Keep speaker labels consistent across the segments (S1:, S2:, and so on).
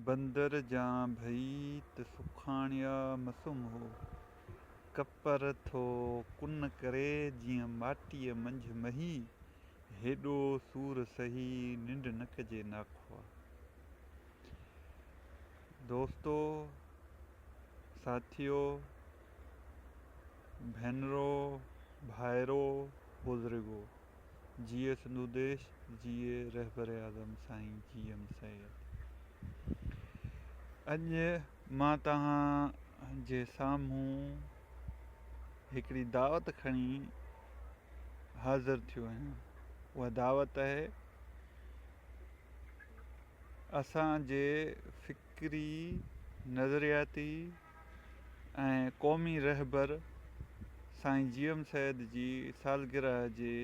S1: بندر جان ڀئي ته سکاڻيا م سمهو، ڪپر ٿو ڪن ڪري جيئن ماٽيء منجهه مهي، هيڏو سور سهي ننڊ نه ڪجي ناکئا. دوستو، ساٿيو، ڀينرو، ڀائرو، بزرگو. جيئي سنڌو ديش جيئي رهبر اعظم سائين جي ايم سيد. اڄ مان توهان جي سامهون هڪڙي دعوت کڻي حاضر ٿيو آهيان. اها دعوت آهي اسان جي فڪري، نظرياتي ۽ قومي رهبر سائين جي ايم سيد جي سالگرهه جي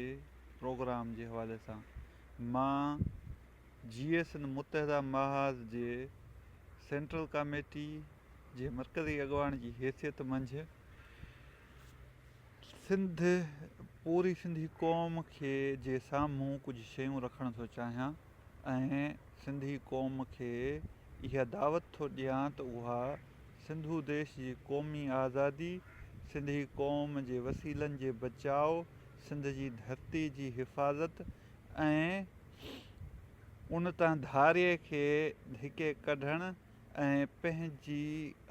S1: پروگرام جي حوالي سان مان جيئي سنڌ متحده محاذ جي سينٽرل ڪاميٽي جي مرڪزي اڳواڻ جي حيثيت منجهه سنڌ پوري سنڌي قوم کي جي سامهون ڪجهه شيون رکڻ ٿو چاهيان ۽ سنڌي قوم کي اها دعوت ٿو ڏيان ته اها سنڌو ديش جي قومي آزادي، سنڌي قوم جي وسيلن جي بچاء، سنڌ جي ڌرتي جي حفاظت ۽ ان تان ڌارئي کي ڌڪي ڪڍڻ ۽ پنهنجي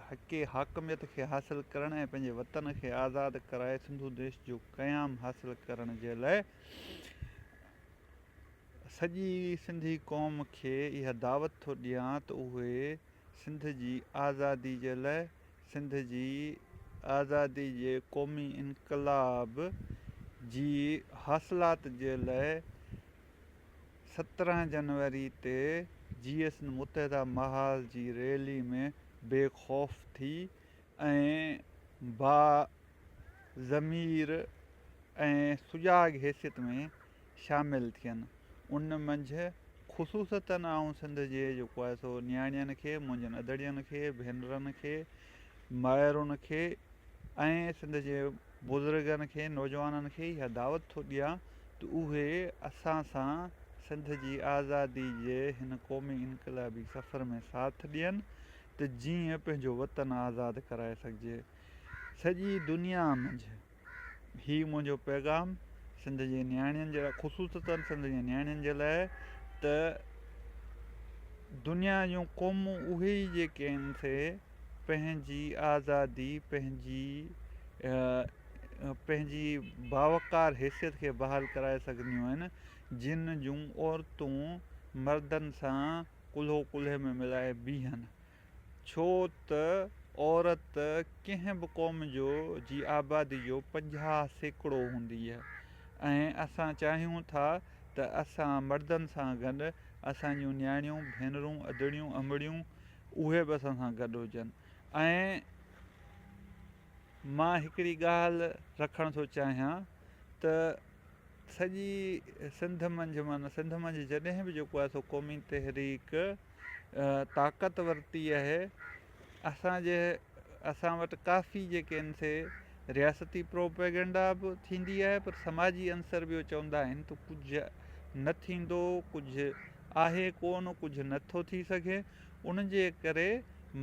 S1: حق حاڪميت کي حاصل ڪرڻ ۽ پنهنجي وطن کي آزاد ڪرائي سنڌو ديش جو قيام حاصل ڪرڻ جي لاء سڄي سنڌي قوم کي اها دعوت ٿو ڏيان ته اهي سنڌ جي آزادي جي لئه سنڌ جي آزادي جي قومي انقلاب جي حاصلات جي لئه 17 جنوري تي جيئي سنڌ متحده محاذ جي ريلي ۾ بي خوف ٿي ۽ با ضمير ۽ سجاڳ حيثيت ۾ شامل ٿين. ان منجهه خصوصتاً آئون سنڌ جي جيڪو آهي سو نياڻين کي، منهنجن ادڙين کي، ڀينرن کي، مائرن کي ۽ سنڌ جي بزرگن کي، نوجوانن کي اها دعوت ٿو ڏيان ته اهي اسان سان سنڌ جي آزادي جي هن قومي انقلابي سفر ۾ ساٿ ڏين ته جيئن پنهنجو وطن آزاد ڪرائي سگهجي. سڄي دنيا منجهه. هي منهنجو پيغام سنڌ جي نياڻين جي لاء خصوصتاً سنڌ جي نياڻين جي لاء ته دنيا جون قومون اهي ئي جيڪي آهن سي پنهنجي آزادي پنهنجي پنهنجي باوقار حيثيت کي بحال ڪرائي سگهنديون آهن جن جون عورتون مردن سان ڪلهو ڪلهي ۾ ملائي بيهن ڇو ته عورت ڪنهن به قوم جو جي آبادي جو 50% هوندي آهي ۽ اسان چاهيون ٿا ته اسان مردن سان گڏ اسان جون نياڻيون، ڀينرون، ادڙيون، امڙيون اهي به اسان سان گڏ هجن ۽ مان هڪڙي ڳالهه رکڻ ٿو چاهيان ته سڄي سنڌ منجهه معنيٰ سنڌ منجهه جڏهن به جيڪو آهي سو قومي تحريڪ طاقت ورتي آهي اسان جي اسان وٽ ڪافي جيڪي آهن سي رياستي پروپيگنڊا به ٿيندي آهي پر سماجي عنصر به اهو چوندا آهن ته ڪجهه نه ٿيندو ڪجهه آهي ڪونه ڪجهه نه ٿو ٿي سگهي ان جي ڪري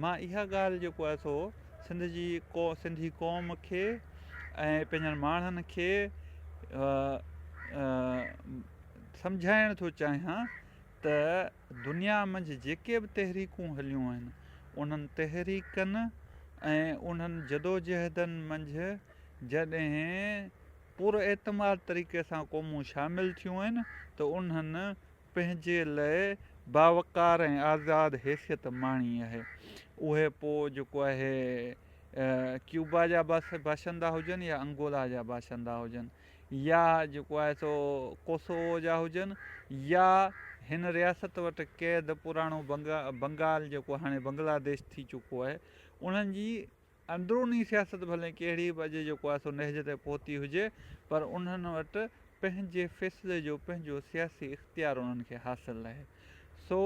S1: مان اها ڳالهه جيڪو آهي سو سنڌ جي سنڌي قوم کي ۽ پنهنجن ماڻهن کي سمجهائڻ ٿو چاهيان ته دنيا منجهه جيڪي به تحريڪون هليون آهن، انهن تحريڪن ۽ انهن جدوجهدن منجهه جڏهن پر اعتماد طريقي سان قومون شامل ٿيون آهن ته انهن پنهنجي لئه باوقار ۽ آزاد حيثيت ماڻي آهي. اهي پوء جيڪو آهي ڪيوبا جا باشندا هجن يا انگولا جا باشندا هجن. يا جيڪو آهي سو ڪوسوو جا هجن يا هن رياست وٽ قيد پراڻو بنگال جيڪو هاڻي بنگلاديش ٿي چڪو آهي انهن جي اندروني سياست ڀلي ڪهڙي به اڄ جيڪو آهي سو نهج تي پهتي هجي پر انهن وٽ پنهنجي فيصلي جو پنهنجو سياسي اختيار انهن کي حاصل آهي سو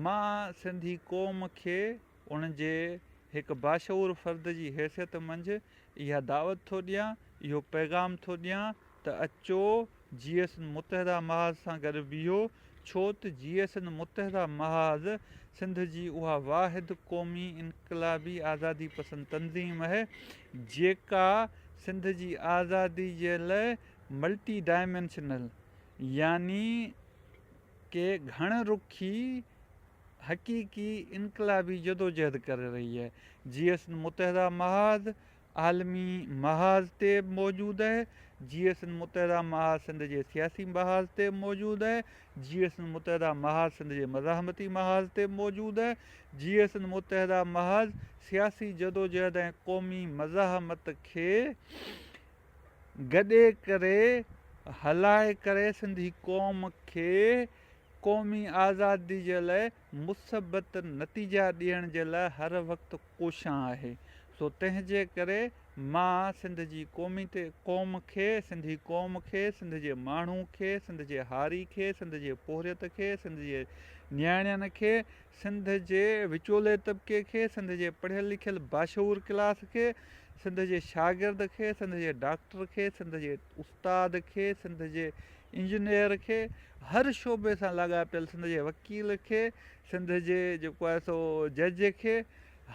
S1: مان سنڌي قوم کي ان جي هڪ باشعور فرد جي حيثيت منجهه اها دعوت ٿو ڏيان، اهو پيغام ٿو ڏيان ته اچو جيئي سنڌ متحده محاذ سان گڏ بيهو ڇو ته جيئي سنڌ متحده محاذ سنڌ جي اها واحد قومي انقلابي آزادي پسند تنظيم اهي جيڪا سنڌ جي آزادي جي لئه ملٽي ڊائمينشنل يعني ڪي گهڻ رخي حقيقي انقلابي جدوجهد ڪري رهي آهي. جيئي سنڌ متحده محاذ عالمي محاذ تي به موجود آهي. جيئي سنڌ متحده محاذ سنڌ جي سياسي محاذ تي به موجود آهي. جيئي سنڌ متحده محاذ سنڌ جي مزاحمتي محاذ تي به موجود آهي. جيئي سنڌ متحده محاذ سياسي جدوجهد ۽ قومي مزاحمت کي گڏي ڪري هلائي ڪري سنڌي قوم کي قومي آزادي جي لاء مثبت نتيجا ڏيڻ جي لاء هر وقت ڪوشان آهي سو تنهن جي ڪري مان سنڌ جي قومي تي قوم کي سنڌي قوم کي سنڌ جي ماڻهو کي سنڌ جي هاري کي سنڌ جي پورهيت کي سنڌ جي نياڻين کي سنڌ جي وچولي طبقي کي سنڌ جي پڙهيل لکيل باشعور ڪلاس کي سنڌ جي شاگرد کي سنڌ جي ڊاڪٽر کي سنڌ جي استاد کي سنڌ جي انجنيئر کي هر شعبي سان لاڳاپيل سنڌ جي وڪيل کي سنڌ جي جيڪو آهي سو جج کي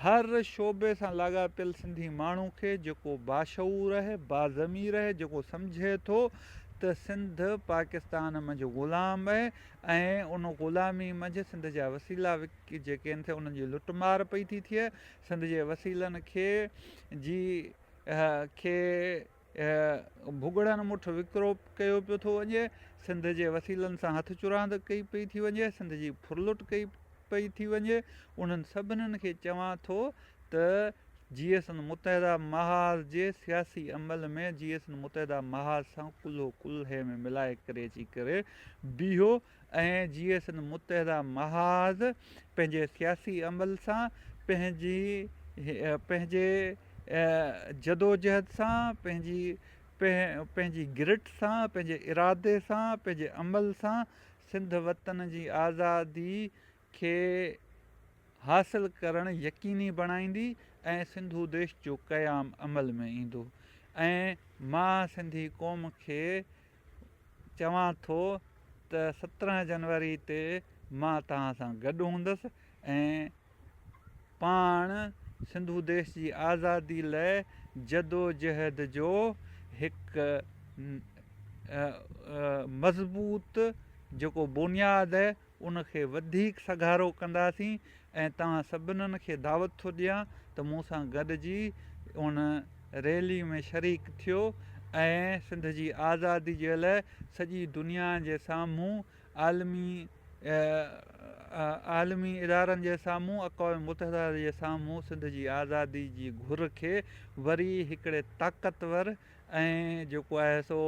S1: هر شعبي سان لاڳاپيل سنڌي ماڻهو کي جيڪو باشعور آهي، باضمير آهي، جيڪو سمجهي ٿو ته سنڌ پاڪستان منجهه غلام آهي ۽ ان غلامي منجهه سنڌ جا وسيلا جيڪي آهن سي انهن جي لٽ مار پئي ٿي ٿئي، سنڌ جي وسيلن کي جي کي ڀڳڙن مٺ وڪرو ڪيو پيو ٿو وڃي، سنڌ جي وسيلن سان هٿ چراند ڪئي پئي ٿي وڃي، سنڌ جي ڦرلٽ ڪئي پئي ٿي وڃي، انهن سڀنن کي چوان ٿو ته جيئي سنڌ متحده محاذ جي سياسي عمل ۾ جيئي سنڌ متحده محاذ سان ڪلهو ڪلهي ۾ ملائي ڪري اچي ڪري بيهو ۽ جيئي سنڌ متحده محاذ پنهنجي سياسي عمل سان پنهنجي پنهنجي جدوجهد سان پنهنجي پنهنجي گرٽ سان پنهنجي ارادي سان پنهنجي عمل سان سنڌ وطن جي آزادي کي حاصل ڪرڻ يقيني بڻائيندي ۽ سنڌو ديش جو قيام عمل ۾ ايندو ۽ مان سنڌي قوم کي چوان ٿو ته 17 جنوري تي مان توهان سان گڏ هوندس ۽ پاڻ سنڌو ديش جي آزادي لئه جدوجهد جو هڪ مضبوط جيڪو بنياد آهي ان کي وڌيڪ سگهارو ڪنداسين ۽ توهان سڀنن کي دعوت ٿو ڏيان ته مون سان گڏجي ان ريلي ۾ شريڪ ٿيو ۽ سنڌ جي آزادي جي لاء سڄي دنيا جي سامهون عالمي عالمي ادارن جي سامهون اقوام متحده جي سامهون سنڌ جي آزادي جي گهر کي وري هڪڙي طاقتور ۽ جيڪو آهي سو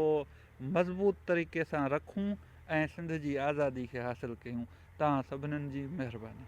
S1: مضبوط طريقي سان رکون ۽ سنڌ جي آزادي کي حاصل ڪيون. توهان سڀنن جي مهرباني.